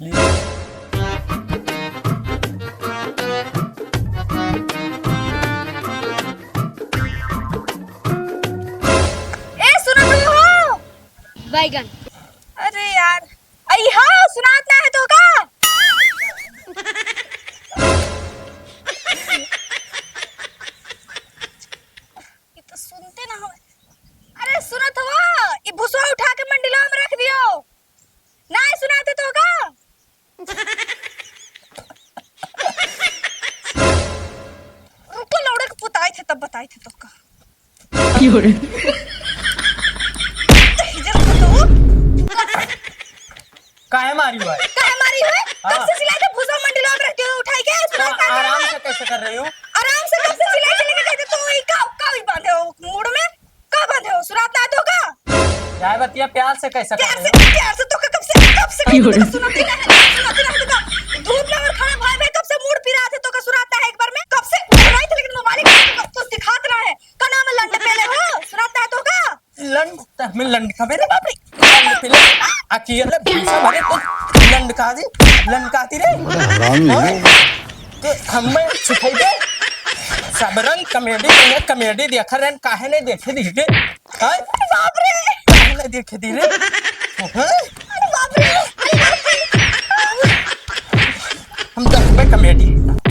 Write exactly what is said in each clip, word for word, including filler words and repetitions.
ली। ए, सुनत हो? बैगन। अरे यार, अई हाँ, सुनात ना है तो का? ये तो सुनते ना हो। अरे सुनत हो, ये भुसवा उठा के मंडिला में रख दियो। नाहीं सुनाते तो का? रुको, लौड़े के पुताई थे, तब बताई थे तो का। की हो रे? इधर को तो। काहे मारी हुआ है? काहे मारी हुआ है? हाँ। कब से चिल्लाए थे, भूसा मंडी लो, अब रख दियो उठाई के, सुना तो का आराम है? से कैसे कर रही हो? आराम से कब से चिल्लाए थे, लेकिन कहते तो ई का, का ई बांधे हो मूड़ में? का बांधे हो? सुनात ना तो का? जाए बतिया प्यार से कैसे कर प्यार रही से, हो? प्यार से तो का कब से, कब से की हो रे? सुनाते ना है, सुनाते ना है तो का? धूप में अगर खड़ा भाई, भाई कब से मूड़ पिरात है तो का सुनात ना है एक बार में? कब से उठाई थे लेकिन मोबाइल को कुछ दिखात ना है। का नाम है लंड पेले हो? सुनात ना है तो का? लंड, त हमें लंड का मेरे बाप रे। लंड पेले, अकेले भूसा भरे तो लंड का दी, लंड का दी रे। बड़ा हरामी है। हाँ? ते हमें सिखाई दे। सब रंग कॉमेडी में, कॉमेडी देखा रहन, काहे नहीं देखे दी रे? हाँ? अरे बाप रे। काहे नहीं देखे दी रे? हाँ? अरे बाप रे। अरे बाप रे। हम देखबे कॉमेडी,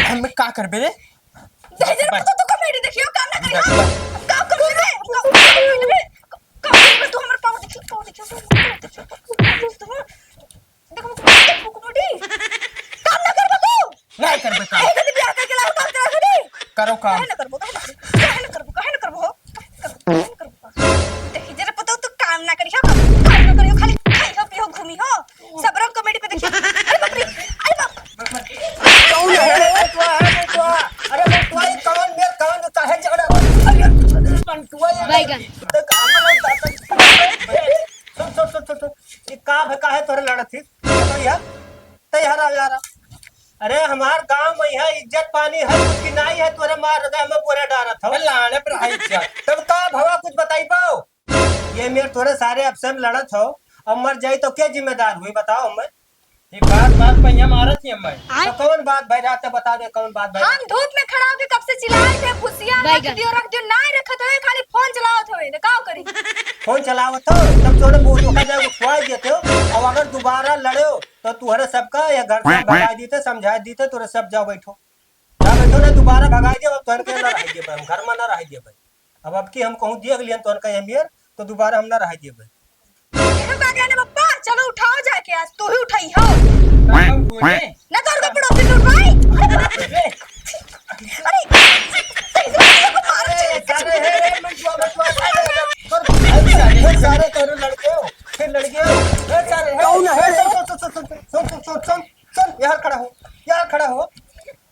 हमें का करबे रे? दहिजर पर तो तू कॉमेडी देखियो, काम ना करियो। काम कर रे, काम कर रे। काम कर, तू हमर पाँव देखियो, पाँव देखियो, पाँव देखियो, पाँव देखियो। देखो, कॉमेडी। काम ना करबो तू। नहीं करबे काम। एक दिन बियाह करके लाओ, काम करा दे। करो काम। काहे ना करबो, काहे ना करबो, काहे ना करबो, काहे ना करबो, काहे ना करबो? दहिजर पर तो तू काम ना करियो, काम ना करियो, खाली खाइयो, पियो, घूमियो। सब रंग कॉमेडी पे देखिए। अरे बाप रे, अरे बाप। कौन है रे? बंटुआ है, बंटुआ। अरे बंटुआ, ये कौन मेर, कौन तो काहे झगड़ा हो? अरे बंटुआ, ये बैगन। देख, हम लोग जाते हैं। सुन, सुन, सुन, सुन, सुन। ये का है, काहे तोरे लड़त थी? बताओ यार। तै हरा यार। अरे हमार गाँव में है, इज्जत पानी है, कुछ की नाई है, तोरे मार दे, हमें बोरे डारत हो। लाने पर है इज्जत। तब का भवा कुछ बताई पाओ? ये मेर तोरे सारे आपसे में लड़त हो, अब मर जाई तो के जिम्मेदार हुई, बताओ हमें? ये बात, बात पे यहाँ मारत ही हमें। तो कौन बात भाई, रात में बता दे, कौन बात भाई? हम धूप में खड़ा होके कब से चिल्लाए थे, "भुसिया रख बैगन। दियो, रख दियो", नाहीं रखत होए, खाली फोन चलावत होए, तो का करी? फोन चलावत हो, तब तोरे मुँह धोखा जाए, खुआ देते हो, और अगर दोबारा लड़े हो, तो तुहरे सबका ये घर से भगा दीते, समझा दीते, तोरे सब जाओ बैठो। जा बैठो ना, दोबारा भगाई देब, अब तोहन के ना रह देब, हम घर में ना रह देब। अब, अब की हम कहूँ दिए गलियन तोहन का ये मेर, तो दोबारा हम ना रह देब। एहो का कहने बप्पा, चलो उठाओ जाके, आज तू ही उठाई हो। हम उठे? ना तोहर को पड़ोसी से उठवाई। अरे, अरे, सही से उठवाई, मारो, अरे, चलो, सारे, हे, हे, मंटुआ, मंटुआ, सारे, सारे, सारे, सारे, सारे, लड़के हो, फिर लड़के हो, हे, सारे, हे, कौन है? हे, सुन, सुन, यार खड़ा हो, यार खड़ा हो।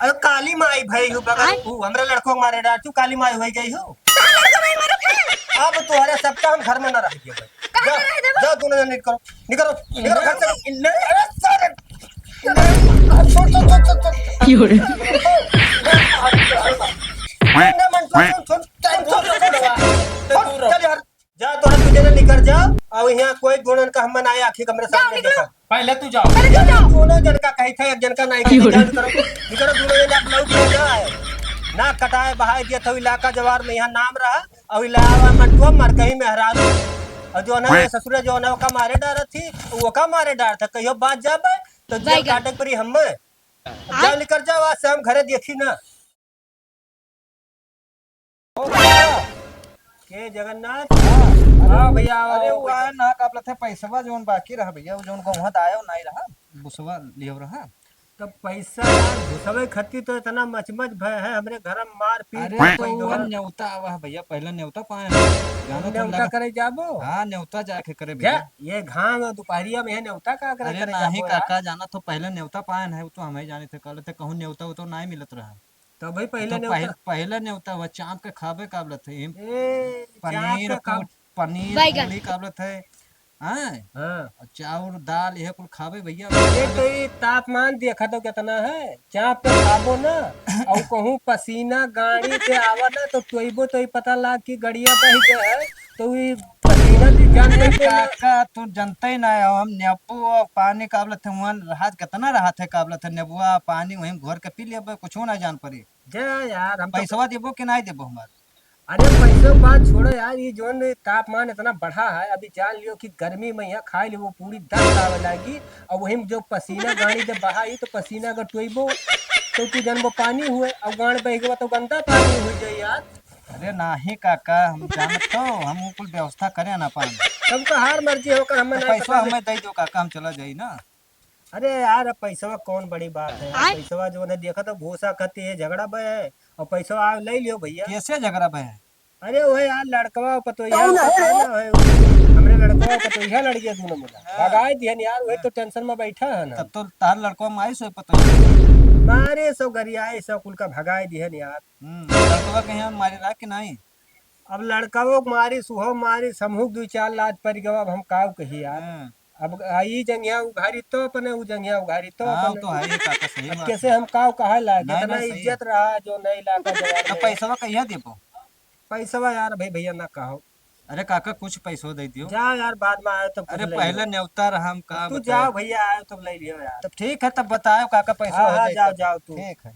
अरे काली माई भई हूँ बगल, आय। हूँ, हमरे लड़कों के मारे डार, तू काली माई होई गई हूँ। कहाँ लड़कों माई मारो थे? अब तोहरे सबका हम घर में ना रह दिए भाई। कहाँ जा, ना रह देबो? जा दोनों जन निकलो, निकलो, निकलो घर से। नहीं, अरे सारे। छोड़, छोड़, छोड़, छोड़, छोड़। की हो रे? नहीं, नहीं, मंटू, छोड़, छोड़, छोड़, छोड़, छोड़, छोड़, चल यार। जा तोहरा तू जने निकर जा, और यहाँ कोई दोनों का हम ना आए, आखिर हमरे जाओ, सामने निकलो। देखा। पहले तू जाओ। पहले तू जाओ। दोनों जन का कही था, एक जन का नहीं की कही, हो रे? जान करो। निकलो, दोनों जन आप लोग के जाए। ना कटाए बहाए दिया था इलाका जवार में, यहाँ नाम रहा, और इलाका में तो मर कहीं मेहरारू। और जो ना ससुरे जो ना ओका मारे डारत थी, ओका मारे डार था, कहियो बात जाबे, तो जेल बैगन। काटे के पड़ी हमें। अब जाओ, निकर जाओ, आज से हम घरे देखी ना। के जगन्नाथ? हाँ भैया, अरे वो वो आए ना, का बोलत है, पैसवा जौन बाकी रहा भैया, वो जौन गौहा दायो नाई रहा, बुसवा लियो रहा। तब पैसा यार, घुसवे खत्ती तो इतना मचमच भय है, हमरे घर में मारपीट अरे भय तो है। वो न्योता आवा है भैया, पहले न्योता पाए हैं, जानो तो न्योता लगा। करे जाबो? हाँ, न्योता जाके करे क्या? भैया। ये घाम और दोपहरिया में है, न्योता का करे, अरे करे नहीं जाबो यार? काका, जाना तो पहले न्योता पाए हैं, वो तो हम ही जाने थे, कहले थे कहूँ न्योता वो तो नहीं मिलत रहा। तो भाई पहले तो न्योता पहल-, पहले न्योता हुआ, चाप के खाबे का बोलत है। ए, चाप पनीर, के खा- पूछ, पनीर, बैगन। पूरी का बोलत है। हाँ? हाँ। और चाउर, दाल, यह कुल खाबे भैया। एक तो ये तापमान देखा तो कितना है, चाप के खाबो ना, और कहूँ पसीना गाड़ी से आवा ना, तो टोइबो तो ही पता लाग कि गड़िया बह गया है, तो ये पसीना नदी जान अरे लेके ना। काका, तू जनते ही ना हो, हम नींबू और पानी का बोलत है, वहाँ राहत, कितना राहत है का बोलत है, नींबुआ पानी वहीं घोर के पी लेबे, कुछ ना जान पड़ी। जा यार, हम तो पैसवा देबो कि नहीं देबो हमार? अरे पैसों की बात छोड़ो यार, ये जोन तापमान इतना बढ़ा है, अभी जान लियो कि गर्मी में यहाँ खाई लेबो पूरी दस्त आवे लागी, और वही में जो पसीना गाड़ी जब बहाई तो पसीना अगर टोइबो तो तू जनबो पानी हुए, और गाड़ बह गवा तो गंदा पानी हुई जाए यार। अरे नाही काका, हम जानत हो, हम कुल व्यवस्था करे ना पान। सबका हार मर्जी होकर हमें तो नहीं पैसा पता। हमें दे दो काका, हम चला जाई ना। अरे यार, अब पैसवा कौन बड़ी बात है यार? आय? पैसवा जो है, देखा तो भूसा खाती है, झगड़ा बे है, और पैसवा ले लियो भैया। कैसे झगड़ा बे है? अरे वह यार, लड़कवा पतोहिया कौन है रे? पता ना है, हमरे लड़कवा पतोहिया लड़ गया दोनों मिला। हाँ। भगाए दिहन यार, वही तो हाँ। टेंशन में बैठा है ना। तब तो तार लड़कवा मारी सो पतोहिया। मारे सो गरियाए सो कुल का भगाए दिहन यार। हम्म, लड़कवा के यहाँ मारे रहा कि नहीं? अब लड़कवो के मारी, सुहो मारी, समूह दुई चार लात पड़ गवा, अब हम काव कही यार। हाँ। अब आ ई जंगिया उघारी तो अपने, उ जंगिया उघारी तो हाँ, अपने। तो है ही काका, सही अब बात कैसे है। हम काव कहा लायक? नहीं, इतना नहीं, सही इज्जत है। रहा जो नहीं लाका जवाब तो में। पैसवा कहिया देबो? पैसवा यार भाई भैया ना कहो। अरे काका, कुछ पैसो दे दियो। जा यार, बाद में आए तो कुछ अरे ले पहले लियो। न्योता रहा, हम का अब तू बताए। जाओ भैया, आए तो ले लियो यार। तब ठीक है, तब बताओ काका, पैसो हाँ, हो हाँ, जाए जाओ, तब। जाओ तू। ठीक है।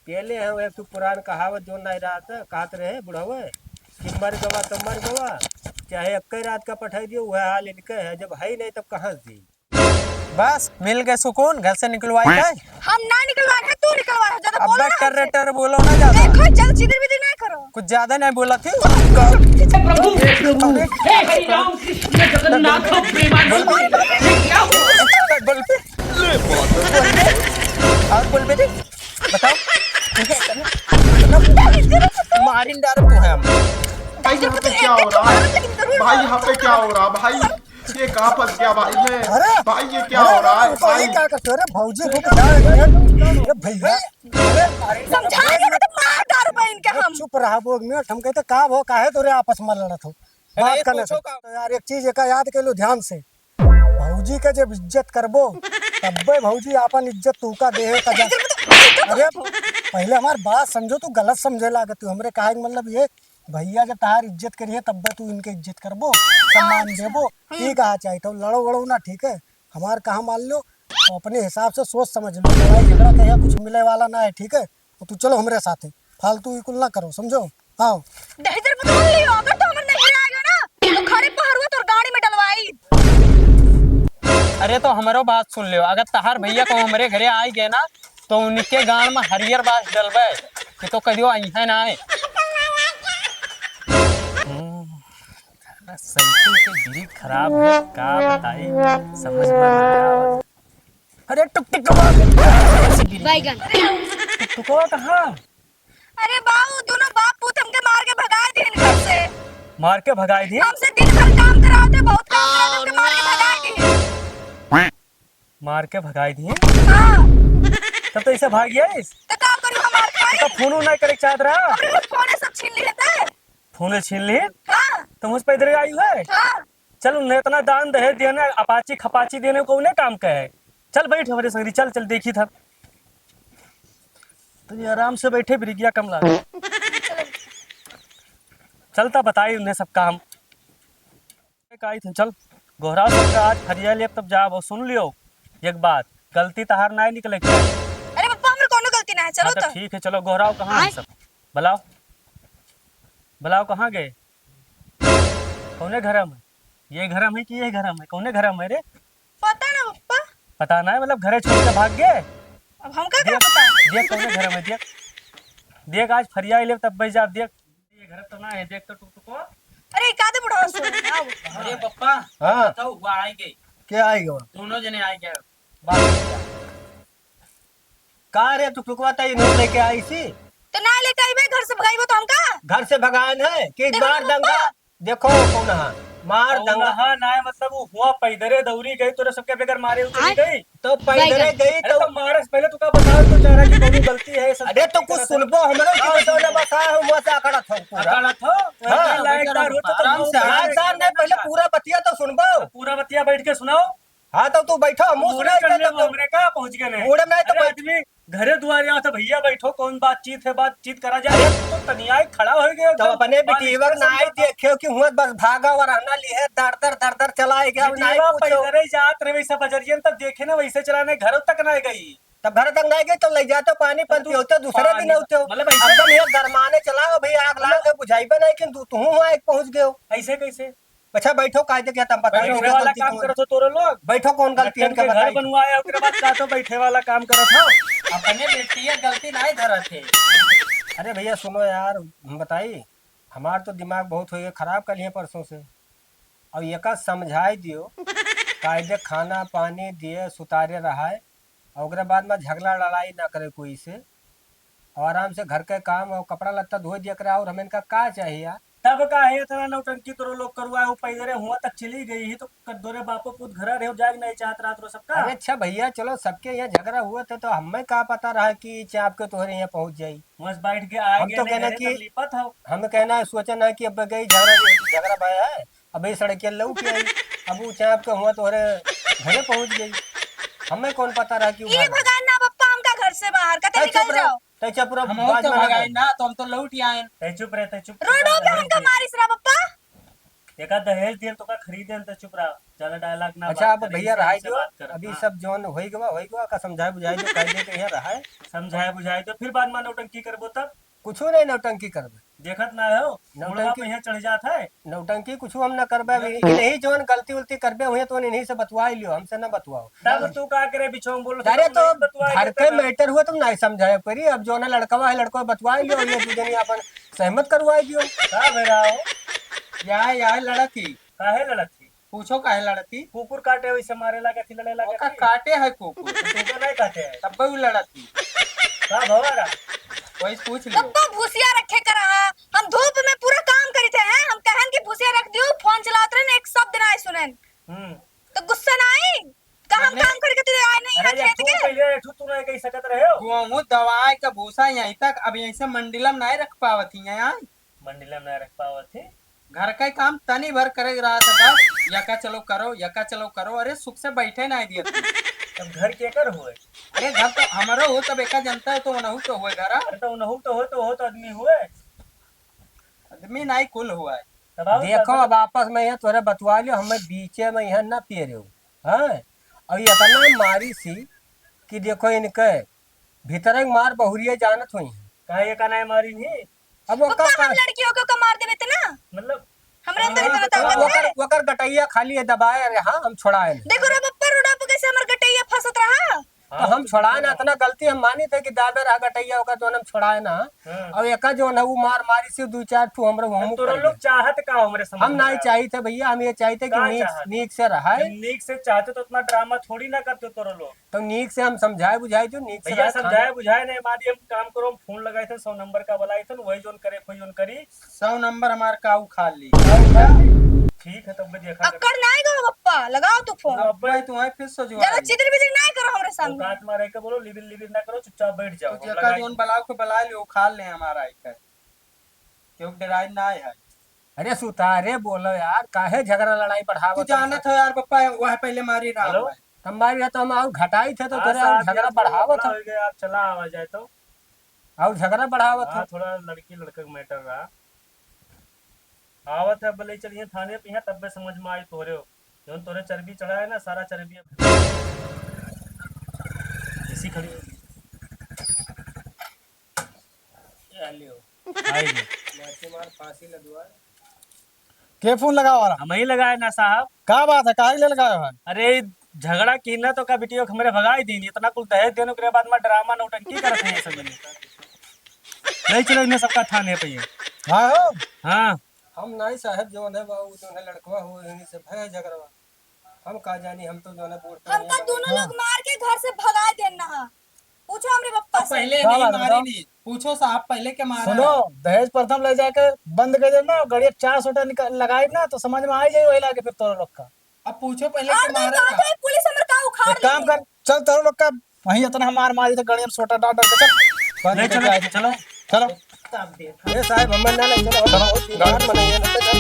पहले हम एक ठो पुरान कहावत जो नहीं रहा था, कहत रहे बुढ़वे कि मर गवा तो मर गवा, चाहे एक रात का पठाई दियो, वह हाल इनके है, जब है ही नहीं तब कहाँ से दी? बस मिल गए सुकून, घर से निकलवाई का? हम ना निकलवा रहे, तू निकलवा रहे, ज्यादा अब बोलो ना टर हमसे। टर बोलो ना ज्यादा। देखो, ज्यादा चिदिर बिदिर नहीं करो। कुछ ज्यादा नहीं बोला थी। हे प्रभु, हे प्रभु, हे हरि राम कृष्ण जगन्नाथ प्रेमानंद, ये क्या हुआ? बोल पे। और बोल बेटे, बताओ। मारिन डाल तो है हम। भाई, यहाँ पे क्या हो रहा है? भाई, यहाँ पे क्या हो रहा है, भाई? ये कहाँ फंस गया, भाई, मैं? अरे, भाई, ये क्या अरे, हो रहा है, अरे, भाई? ये क्या करते हो? अरे, भौजी, रुक जा, अरे, अरे, भैया, अरे, समझा के बेटा मार डाल बहन के अरे, हम। चुप रहा, वो मिनट, हम कहते, का भो, काहे तोरे आपस में लड़त हो? अरे, बात करने से। तो यार, एक चीज एका याद कर लो ध्यान से, भौजी के जब इज्जत करबो, तब्बे भौजी आपन इज्जत तू का देहे का जा। अरे, पहले हमार बात समझो, तू गलत समझे लागे, तू हमरे कहा के मतलब ये, भैया जब तहार इज्जत करिहे, तब्बे तू इनके इज्जत करबो, सम्मान देबो, ई कहा चाहिए। तो लड़ो वड़ो ना, ठीक है? हमार कहा मान लो, तो अपने हिसाब से सोच समझ लो, लड़ाई झगड़ा कहिया कुछ मिले वाला ना है, ठीक है? तो तू चलो हमरे साथे, फालतू ई कुल ना करो, समझो? आओ। दहिजर बदल लियो, अगर तो हमर नैहरे आ गयो ना, तो खड़े पहरुआ तोर गाड़ी में डलवाई। अरे तो हमरो बात सुन लियो, अगर तहार भैया को हमरे घरे आ गए ना, तो उनके गाड़ में हरियर बास डलबे, कि तो कहियो अइहे ना आए। हम्म, सैकिल के ब्रेक खराब है, का बताई, समझ में ना आवत। अरे टुकटुकवा। बैगन। टुकटुकवा कहाँ? अरे बाऊ, दोनों बाप पूत हमके मार के भगाए दिहन घर से। मार के भगाए दिहन? हमसे दिन भर काम करावत है, बहुत काम करावत है, हमके मार के भगाए दिहन। मार के भगाए दिहन? हाँ। तब तो ऐसे भाग गया इस? तो का करूँ, हमार खाई? तो फोन नहीं करे चाहत रहा? हमरे फोन सब छीन लिए थे। फोन छीन लिए? हाँ। तुम उस पैदल आई हुए? हाँ। चल, उन्हें इतना दान दहेज देने, अपाची खपाची देने को उन्हें काम का है। चल बैठ हमरे संगरी, चल, चल देखी था। तनी आराम से बैठे, बिरिगिया कम लागे। चलता बताई उन्हें सब काम। काई थे, चल, गोहराव सबका आज फरिया लेब तब जाब, और सुन लियो एक बात, गलती तहार नाय निकले के चाही। अरे पप्पा, हमरे कोनो गलती ना है, चलो हाँ, तो तो। ठीक है, चलो, गोहराव कहाँ है आय? सब? बुलाओ, बुलाओ, कहाँ गए? कौने घर में? ये घर में कि ये घर में? कौने घर में रे? पता ना पप्पा। पता ना है, मतलब घरे छोड़ के भाग गए? अब हमका का देख, पता? देख कौने घर में, देख, देख आज फरिया ले तब बह जा, देख। ये घर तो ना है, देख तो टुकटुको। अरे, का दे बुढ़वा सो, आओ। अरे पप्पा, हाँ। बताओ, हुआ आई गई। क्या आई गवा? दोनों जने आई गए। बाप रे। का रे टुकटुकवा, तई नोट लेके आई सी? तो ना लेके आई बे, घर से भगाई वो तो हमका। घर से भगाए न है कि देखो मार पप्पा। दंगा। देखो कौन है, मार कौन दंगा। है, ना है, मतलब वो हुआ पैदरे दौरी गई, तोरे सबके बगैर मारे उतरी आय। गई। तो पैदरे बैगन। गई अरे तो तो मारे से पहले तू का बताओ तो चाह रहा कि कौन गलती है, सब अरे तो गलती कुछ करत है। सुनबो हमरो कि हाँ, बतौले बसा है, हुआ से अकड़त हो पूरा। अकड़त हो? हाँ। लायकदार हो तो आराम तुम से, लोग आराम से, नहीं, पहले पूरा बतिया तो सुनबो। पूरा बतिया बैठ के सुनाओ। हाँ, तो तू बैठो, हम मुँह मुड़े सुनाई कर दे ले, तब तो। हमरे का पहुँच गए नहीं। मुड़े नहीं तो अरे बैठ। आदमी घरे दुआरे आओ तो भैया बैठो, कौन बातचीत है, बातचीत करा जाए। अरे, तो तनियाई खड़ा हो गए, तो एकदम अपने बात बिटिया के expression नाई का। देखे कि हुआ बस भागा और रहना ली है, दर दर दर दर चला है क्या, नाई बिटिया पूछो। पैदल ही जात रहे वैसे बजरियन, तब देखे ना वैसे चलाने, घरों तक ना गई। तब घर तक ना गई तो ले जाते पानी तब पन तू पियोते, दूसरे दिन पानी, होते हो। मतलब ऐसे अब तुम ये गरमाने चलाओ भैया, आग लाग मतलब के बुझाइबे नहीं कि तू, तू हुआ एक पहुँच गए हो। ऐसे कैसे? अच्छा, बैठो, कायदे क्या तुम बताओ, बैठे उनका वाला गलती काम कौन? करत हो तोरे लोग। बैठो, कौन गलती है लट्टन इनका के घर बताइए। बनवाए, ओकरे बाद का तो बैठे वाला काम करत हो। अपने बेटिया गलती नाई धरत है। अरे भैया, सुनो यार, हम बताई, हमार तो दिमाग बहुत हो गया खराब कर लिए परसों से। और एका समझाई दियो, कायदे खाना पानी दिए, सुतारे रहाए, और ओकरे बाद में झगड़ा लड़ाई ना करे कोई से। और आराम से घर के काम और कपड़ा लत्ता धोए दिया करा, और हमें इनका का चाहिए यार? तब काहे इतना नौटंकी तोरो लोग करवाए हो? पैदरे हुआ तक चली गई ही तो कद्दोरे बापो पूत घरा रहे हो, जाग नहीं चाहत रात रो सबका। अरे अच्छा भैया, चलो सबके यहाँ झगड़ा हुआ था तो हमें का पता रहा कि चाप के तोहरे यहाँ पहुँच जाई। बस बैठ के आए हम गए तो नहीं कहना घरे कि तब लिपत हो। हम कहना है, सोचा ना कि अब गई झगड़ा, झगड़ा भाई है, अब ये सड़किया लौट आई, अब वो चाप के हुआ तोहरे घरे पहुँच गई, हमें कौन पता रहा कि वो ई भाग भगान ना बप्पा हमका घर से बाहर, कते तै चुप निकल रहो, जाओ। तै चुप रहो, हम बाज तो में ना भगाए बोल। ना, तो हम तो लौट ही आए। तै चुप रहे, तै चुप। रोडो पे हमका मारिस रहा बप्पा। एका दहेज दियन तो का खरीदेन, तै चुप रहा। ज्यादा डायलॉग ना अच्छा, बात अब करे, भैया सही रहाई से दो, बात करब, अभी हाँ। सब जौन होई गवा, होई गवा, का समझाए बुझाए दो, कायदे के यहाँ रहाए। समझाए बुझाए दो, फिर बाद में नौटंकी करबो तब। कुछो नहीं नौटंकी करबे। देखत ना हो, मुड़वा नौटंकी, पे यहाँ चढ़ जात है। नौटंकी कुछो हम ना करबे, अभी नौटंकी। इन्हीं जौन गलती उलती करबे हुए तो इन्हीं से बतवाई लियो, हमसे ना बतवाओ। तब तू का करे बिछो में बोलो, अरे तो तो नहीं बतवाए घर देते के ना। मैटर हुआ तुम नहीं समझाए करी, अब जौन है लड़कवा है, लड़कवा बतवाई लियो, ये दू जनी अपन सहमत करवाई दियो। का भे रहा हो? या, या लड़त ही। काहे लड़त ही? पूछो काहे लड़त ही? कुकुर काटे वैसे मारे लागत ही, लड़े लागत ओका ही। काटे है कुकुर। तो तुमका नहीं काटे है। तब वो लड़त ही। का भवा रहा? वही पूछ लियो। कब तो भूसिया रखे करा, हम धूप में पूरा काम करी थे हैं, हम कहन कि भूसिया रख दियो, फोन चलावत रहे, एक शब्द ना सुनन। हम्म। तो गुस्सा ना आई? का हम मने काम करके तू आए नहीं अरे, यहाँ खेत एक ठो के? पहले एक ठो तू नहीं कह सकत रहे हो। गेहूं दवाए का भूसा यहीं तक, अब यहीं से मंडिला में नहीं रख पावत ही यहाँ। मंडिला में नहीं रख पावत ही। घर का ही काम तनी भर करे रहा था बस, यका चलो करो, यका चलो करो, अरे सुख से बैठे नहीं दिए तू। तब घर केकर हुए? अरे घर तो हमारो हो, तब एका जनता है तो उनहू तो हुए घर। अरे तो उनहू तो हो, तो हो तो आदमी हुए। आदमी नहीं कुल हुआ है। तब आओ देखो, तब अब आपस में यहाँ तोरे बतवा लियो, हमें बीचे में यहाँ ना पिए रहो, हाँ? और ये इतना मारी सी कि देखो इनके भीतर एक मार बहुरिया जानत हुई है। काहे ये का नहीं मारी नहीं? अब वो पप्पा, का, हम लड़की होके ओका मार देबे त ना? मतलब, हमरे अंदर हाँ, इतना तो ताकत है। ओकर, ओकर गटैया खाली है दबाए, अरे हाँ, हम छोड़ाए नहीं। देखो रे पप्पा, रोडा पे कैसे हमर गटैया फंसत रहा। तो हाँ, हम तो छोड़ाए ना, इतना गलती हम मानी थे कि दाबे रहा गटैया ओकर, जौन हम छोड़ाए ना। हाँ। और एका जौन है, वो मार मारी से दू चार ठू हमरा हमहू तोरा पड़ लोग गए। चाहत का हमरे समझ हम में नहीं आया। चाहिए थे भैया, हम ये चाहिए थे कि का नीक, चाहत? नीक से रहाए। जब नीक से चाहते तो इतना ड्रामा थोड़ी ना करते तोरा लोग। तो नीक से हम समझाए बुझाए जो नीक से भैया, रहे, खाना समझाए बुझाए नहीं, मारी हम काम करो, हम फोन लगाए थे, सौ नंबर का वाला आए थे, वही जोन करे, कोई जोन करी। सौ नंबर हमार का उखाड़ ली। ठीक है, तब मैं देखा अक्कड़ ना आएगा बप्पा, लगाओ तू फोन। अब भाई, तू आए फिर सो जो ज्यादा आए। चिदिर बिदिर ना करो हमरे सामने। औकात में रह के बोलो, लिबिर लिबिर ना करो, चुपचाप बैठ जाओ, तो हम जेका लगाए जोन हैं। बलाओ के बला लियो, उखाड़ ले हमारा आइकर। क्यों डराए ना है? अरे सुतारे बोलो यार, काहे झगड़ा लड़ाई बढ़ावत तू हो जानत सब? हो यार पप्पा, वह पहले मारी रहा हेलो? हुआ है। तम मारी रहा तो हम और घटाई थे तो हाँ, तोरे और साहब, झगड़ा ये थोड़ा बढ़ावत लफड़ा हो। हो गया, आप चला आवा जाए तो। और झगड़ा बढ़ावत हाँ, हो। थोड़ा लड़की लड़का का मैटर रहा। आवत है, बोले चलिए थाने पे, यहाँ तब समझ में आई तोरे हो। जौन तोरे चर्बी चढ़ा है ना, सारा चर्बी अब इसी खड़ी हो गई। ये लियो। आई जी। माची मार फांसी लदवा। के फोन लगावा रहा? हम ही लगाए ना साहब। का बात है, काहे ले लगाए हो? अरे झगड़ा की ना तो का बिटियो के हमरे भगाई दीन, इतना कुल दहेज देने के बाद में ड्रामा नौटंकी करते हैं सब जने। नहीं चलो इन्हें सबका थाने पे ही। हाँ हो? हाँ। हम नाई साहब जौन है बाबू जौन है लड़कवा हो इन्हीं से भय झगड़वा। हम का जानी, हम तो जौन है बूढ़ हमका पुरानिया दोनों बने। लोग मार के घर से भगा देना है। पूछो हमरे पप्पा अब से। पहले का नहीं बात मारी बताओ? नहीं। पूछो साहब पहले के मारा सुनो, है? दहेज प्रथम ले जाके बंद कर देना, गड़िया चार सोटा निकाल लगाई ना तो समझ में आ जाए वही लागे फिर तोरा लोग का। अब पूछो पहले और के तो मारा बात था? है, पुलिस हमर का उखाड़ एक काम लेगी। कर, चल तोरा लोग का वहीं इतना हमार मारी तो गड़िया में सोटा डाल डाल के चल। बंद नहीं, कर चलो, जाए। चलो। चलो। तब देखा। ए साहब, हमें ना ले चलो, हम चलो, बहुत बीमार गाड़ी। बनाइए ना, चलो।